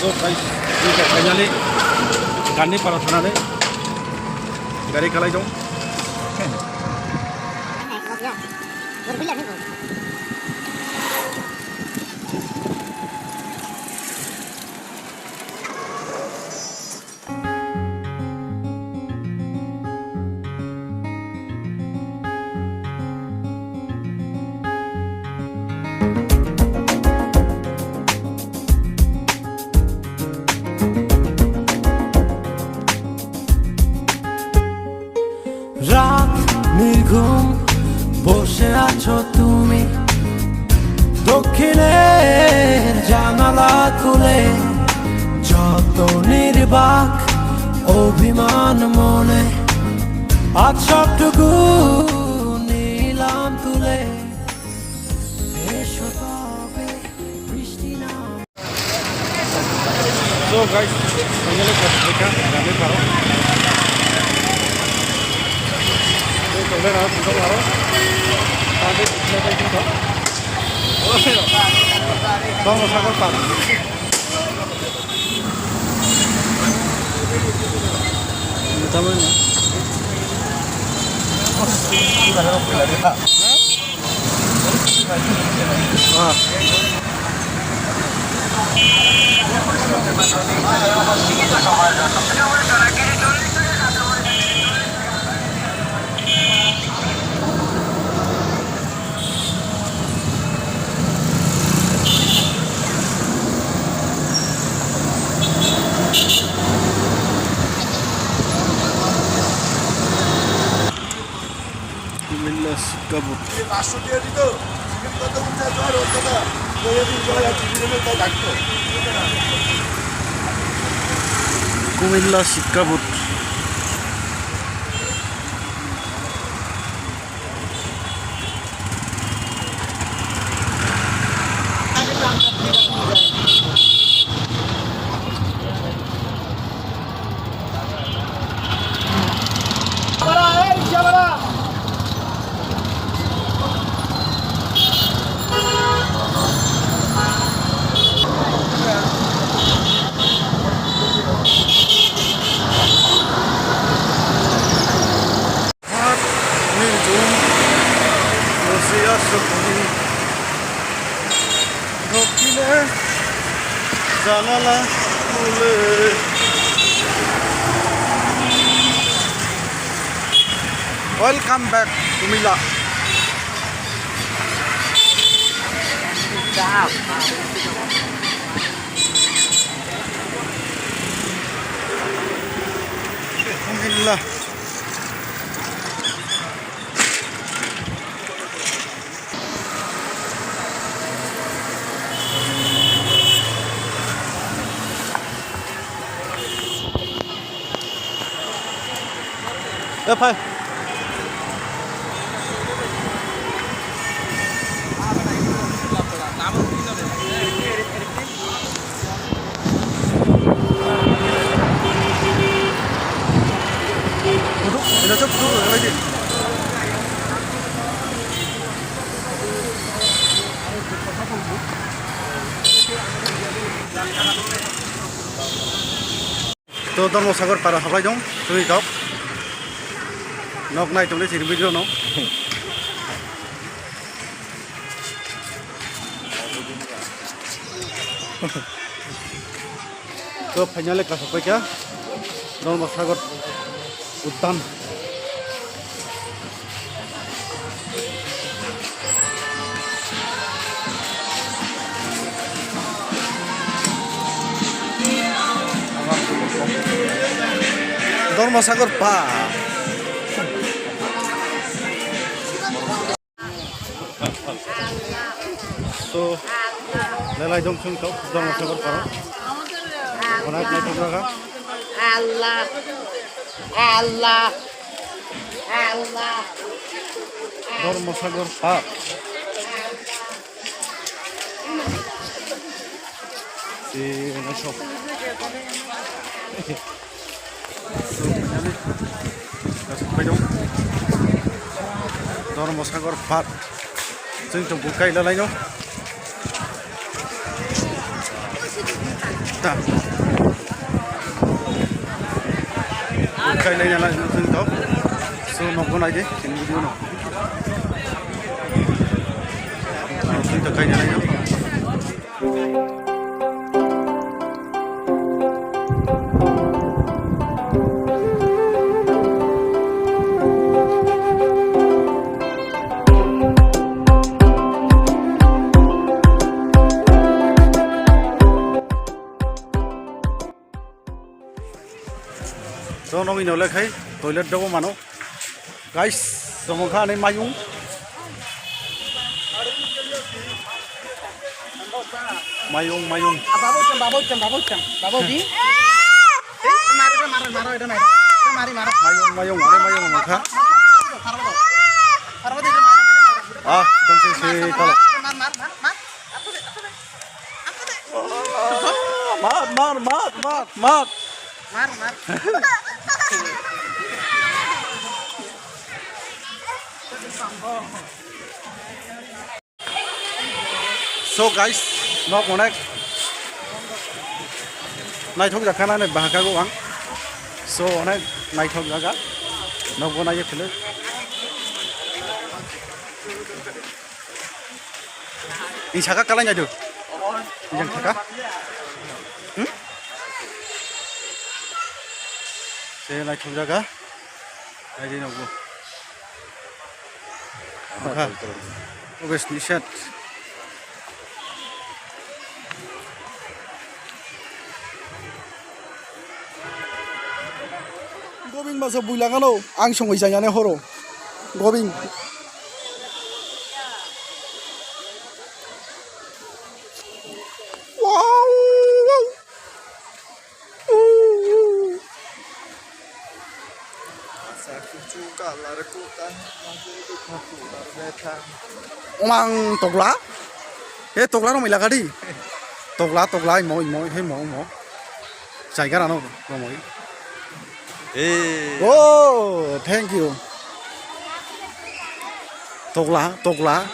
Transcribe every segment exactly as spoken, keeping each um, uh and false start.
So guys, we are finally Gandhi Para thanani gari khalai dong. রাত নির্ঘুম বসে আছো তুমি, দক্ষিণের জানালা খুলে যত নির্বাক অভিমান মনে, আজ সবটুকু নিলাম তুলে। এসো তবে বৃষ্টি না So guys, finally Kasika Gandhi Paro. Tole na sito paro. Tade sito sito. Tamo sakol paro. Tamo na. Kumilla Sikka Booth. Kumilla Sikka Booth. Hat nirjum rosiya sukuni dokkine janala khule. Welcome back, Kumilla. Kumilla. E phai. To Dharmasagor para hablai dong, twi kok. Nok nai tongni sini video no. To finally kasok paikha Dharmasagor Uddan. Dharmasagor pa. So, lelai dong sung tok, Dharmasagor paro. Onak nai tok raga. Allah. Allah. Allah. Dharmasagor pa. Si, nai sok. So, finally, kasuk paidong. Dharmasagor Path. Chwng tong bukai lalaino. Ukai lai nalai nung tong. So, nokbo nai di, chini video no. Nung tong kai nalai no. So, nogwi no le khai toilet dogo mano. Guys, tongmong kha ani mayung. Mayung, mayung. Ah, babu cham, babu cham, babu cham, babu di. Eh, mari, mari, mari, mari, mari, mari, mari. Mayung, mayung, ani mayung mano kha. Parwati, parwati, mari, mari, mari. Ah, don't say, say, kala. Mar, mar, mar, mar. Mat, mat, mat, mat, mat. Mar, mar. So guys, nok onek naithok jakha nani bahaka go ang. So onek naithok jaga, nokbo naiye philwi. Ni saka kalai naidu. Yang saka. Hmm? Se lai thok jaga. Ai di nogo. Aha. Oges ni shat. Gobing masa builangano ang songwi janyane horo. Gobing. Wow, wow. Omang tokla. E tokla romwi lagadi. Tokla, tokla, imo, imo, he mo, imo. Chaiga rano romwi. Eh. Oh, thank you. Tokla, tokla.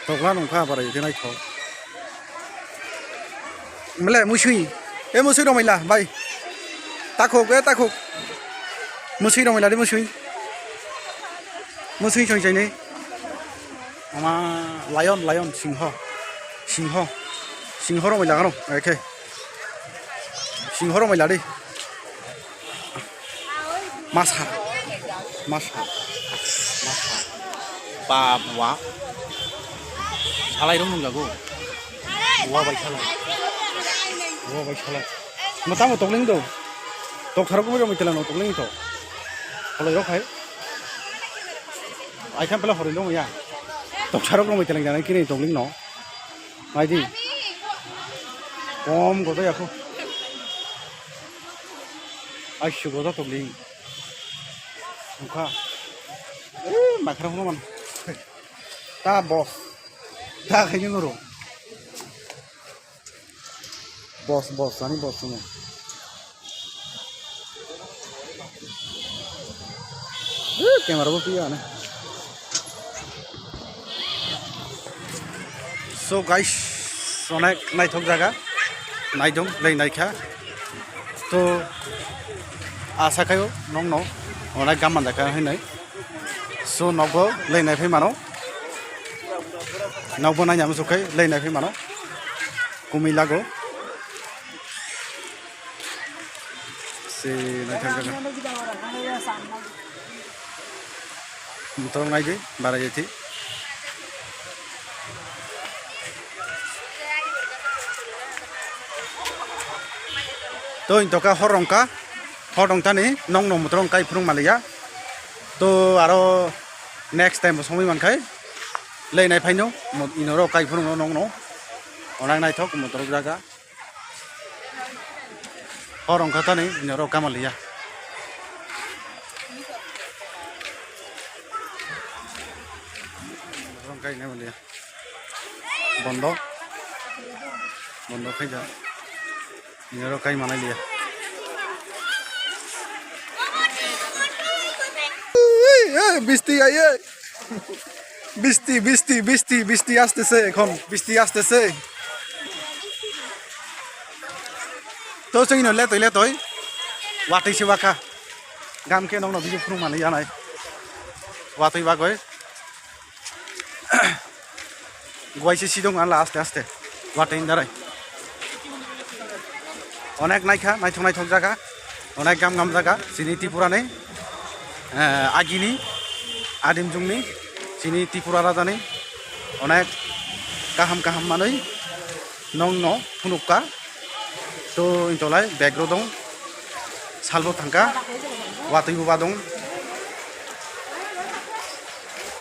Tokla nungkha barai khe naithok. Mle musui. E musui romila bai. Takhuk, e takhuk. Musui romila di musui. Musui choi chai ni. Ama lion, lion, singho. Singho. Singho romila gano. Oke. Singho romila di. Masa. Masa. Masa. Ba bua. Salai rong nungjago. Bua bai salai. Bua bai salai. Mo tamo tokling do. Tok tharok mo jomoi telano tokling to. Holoi rok hai. Ai khan pela horoi long ya. Tok tharok rok mo telang jana kini tokling no. Ai di. Kom godo ya ko. Ai shu godo tokling. Nukha. Eh, makhra hono man. Ta boss. Ta khaini noro. Boss, boss, ani boss hono. Eh, camera bo piya ne. So guys, onek naithok jaga, naidong, lei naikha. To asa khayo nongno onek gam manjakha hinwi. So nokbo lei naiphai mano. Nokbo naina muchuk khai lei naiphai mano. Kumui lago. Se naithok jaga. Motor nai di, bara jati. To intoka hor rongka, hor rongtani nong no motor rong kai phurung maliya. To aro next time bo somoi mankhai, lei nai phaino, mo-, inoro kai phurung no nong no. Onak naithok motor jaga. Hor wngkha tani, norok kama liya. Norok kainai liya. Bondo. Bondo khaija. Norok kai manai liya. Ei, ei, bisti, ei, ei. Bisti, bisti, bisti, bisti asতেছে এখন, bisti asতেছে. To chwngno letoi letoi watwi se wakha. Gam khe nokno video phunuk manwi yanai. Watwi bagwi. Guai se sidong ala aste aste. Watwi darai. Onek naikha, naithok naithok jaga. Onek gam gam jaga. Chini Tripura ni, eh, agini, adim jungni, chini Tripura rajani. Onek kaham kaham manwi nokno phunukka. To intolai bag rok dong. Salbo thangka. Watwi bo ba dong.